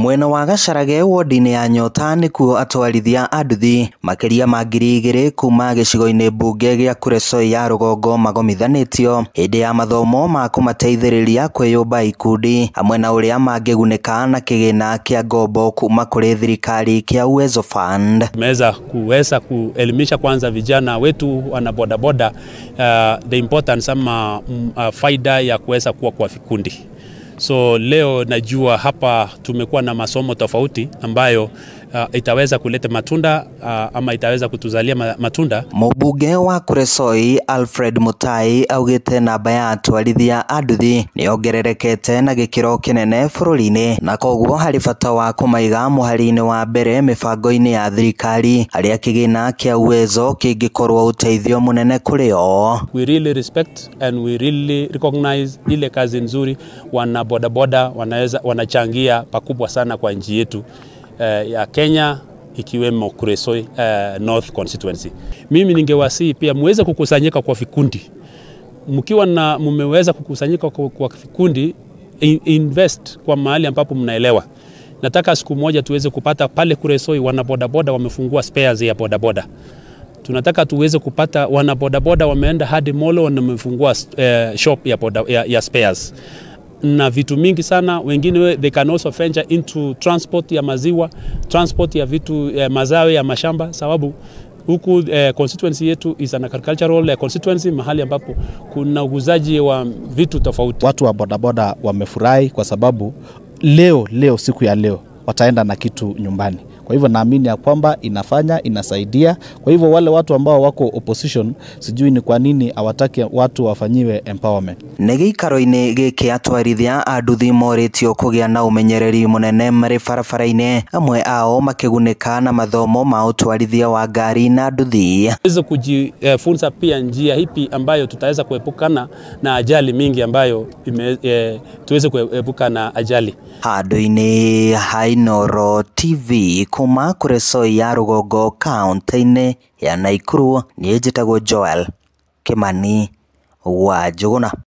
Mwena wa Gacharage wodi-inĩ ya Nyota nĩkuo atwarithia a nduthi makĩria ma 2,000 kuma gĩcigo-inĩ mbunge gĩa Kuresoi ya rũgongo magomithanĩtio hĩndĩ ya mathomo ma kũmateithĩrĩria kwĩyũmba ikundi hamwe na ũrĩa mangĩgunĩka na kĩgĩna kĩa ngombo kuma kũrĩ thirikari kĩa Uwezo Fund. Tumeweza kuweza kuelimisha kwanza vijana wetu wana bodaboda the importance ama faida ya kuweza kuwa kwa vikundi. So leo najua hapa tumekuwa na masomo tofauti ambayo itaweza kuleta matunda ama itaweza kutuzalia matunda. Mũmbunge wa Kuresoi Alfred Mutai augĩte namba ya atwarithia a nduthi nĩyongererekete na gĩkĩro kĩnene bũrũri-inĩ na koguo harĩ bata wa kũmaiga mũhari-inĩ wa mbere mĩbango-inĩ ya thirikari harĩa kĩgĩna kĩa Uwezo kĩngĩkorwo ũteithio mũnene kũrĩ o. We really respect and we really recognize ile kazi nzuri wana bodaboda wanaweza wanachangia pakubwa sana kwa nchi yetu ya Kenya ikiwemo Kuresoi North Constituency. Mimi ningewasihi pia muweze kukusanyika kwa vikundi. Mkiwa na mmeweza kukusanyika kwa vikundi, invest kwa mahali ambapo mnaelewa. Nataka siku moja tuweze kupata pale Kuresoi wana bodaboda wamefungua spares ya bodaboda. Tunataka tuweze kupata wana bodaboda wameenda hadi Molo wamefungua shop ya spares. Na vitu mingi sana. Wengine they can also venture into transport ya maziwa, transport ya vitu mazao ya mashamba, sababu huku constituency yetu is an agricultural constituency, mahali ambapo kuna uuzaji wa vitu tofauti. Watu wa bodaboda wamefurahi kwa sababu leo siku ya leo wataenda na kitu nyumbani. Kwa hivyo naamini ya kwamba inafanya, inasaidia. Kwa hivyo wale watu ambao wako opposition, sijui ni kwa nini hawataki watu wafanyiwe empowerment. Nĩ gĩikaro-inĩ gĩkĩ atwarithia a nduthi morĩtio kũgĩa na ũmenyereri mũnene marĩ barabara-inĩ, amwe ao makĩgunĩka na mathomo ma ũtwarithia wa ngari na nduthi. Tuweze kujifunza pia njia ipi ambayo tutaweza kuepukana na ajali mingi ambayo tuweze kuepuka na ajali. Handũ-inĩ ha Inooro TV kuma Kuresoi ya rũgongo kaunti-inĩ ya Nakuru, niĩ njĩtagwo Joel Kimani wa Njũgũna.